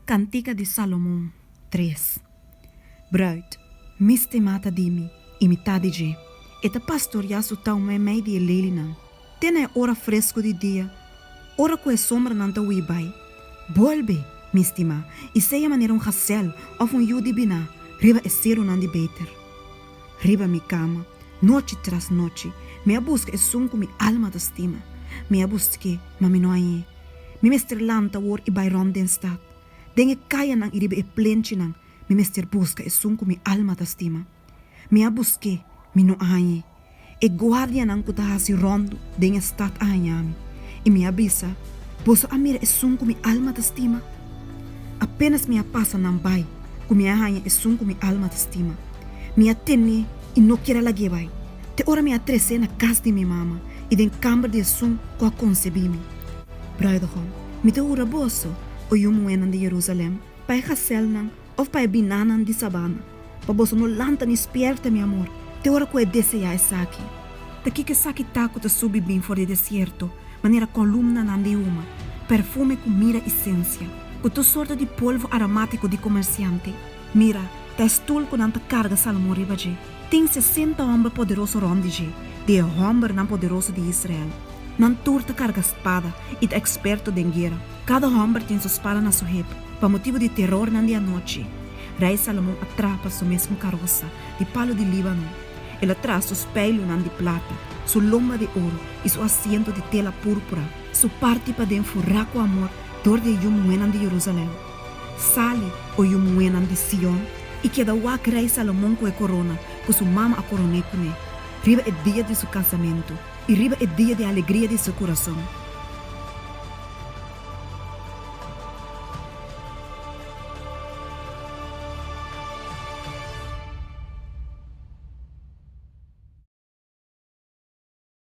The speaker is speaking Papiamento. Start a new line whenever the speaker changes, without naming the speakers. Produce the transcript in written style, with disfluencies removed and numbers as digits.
Kantika di Salomon, tres. Bruid, Mi stimá ta di mi, i mi ta di dje. E ta pastoriá su tau meimei di e lelinan, te na e ora fresku di dia, ora ku e sombranan ta hui bai. Bolbe, mi stimá, i sea manera un gasèl òf un yu di biná riba e serunan di Beter. Riba mi kama, nochi tras nochi, mi a buska esun ku mi alma ta stima. Mi a busk'é, ma mi no hañ'é. Mi mester lanta awor i bai rònt den stat. Den e kayanan i riba e plenchinan mi mester buska esun ku mi alma ta stima. Mi a busk'é, mi no a hañ'é. E guardianan ku ta hasi ròndu den e stat a haña mi, i mi a bisa, Boso a mira esun ku mi alma ta stima? Apénas mi a pasa nan bai ku mi a haña esun ku mi alma ta stima. Mi a ten'é i no kier a lag'é bai, te ora mi a tres'é na kas di mi mama i den kamber di esun ku a konsebí mi. Bruidegom, mi ta hura boso, o yu muhénan di Jerusalèm, pa e gasèlnan òf pa e binanan di sabana, pa boso no lanta ni spièrta mi amor te ora ku e deseá esaki. Ta kiko esaki ta ku ta subi bin for di desierto manera kolumnanan di huma, perfume ku mira i sensia, ku tur sorto di polvo aromátiko di komersiante? Mira, ta e stul ku nan ta karga Salomon riba dje. Tin sesenta hòmber poderoso rònt di dje, di e hòmbernan poderoso di Israel. Nan tur ta karga spada i ta eksperto den guera. Kada hòmber tin su spada na su hep. Pa motibu di terornan di anochi, Rei Salomon a traha pa su mes un karosa di palu di Líbano. El a traha su speilunan di plata, su lomba di oro i su asiento di tela púrpura, su parti paden furá ku amor dor di e yu muhénan di Jerusalèm. Sali, o yu muhénan di Sion, i keda wak Rei Salomon ku e korona ku su mama a koron'é kuné, riba e dia di su kasamentu i riba e dia di alegria di su kurason.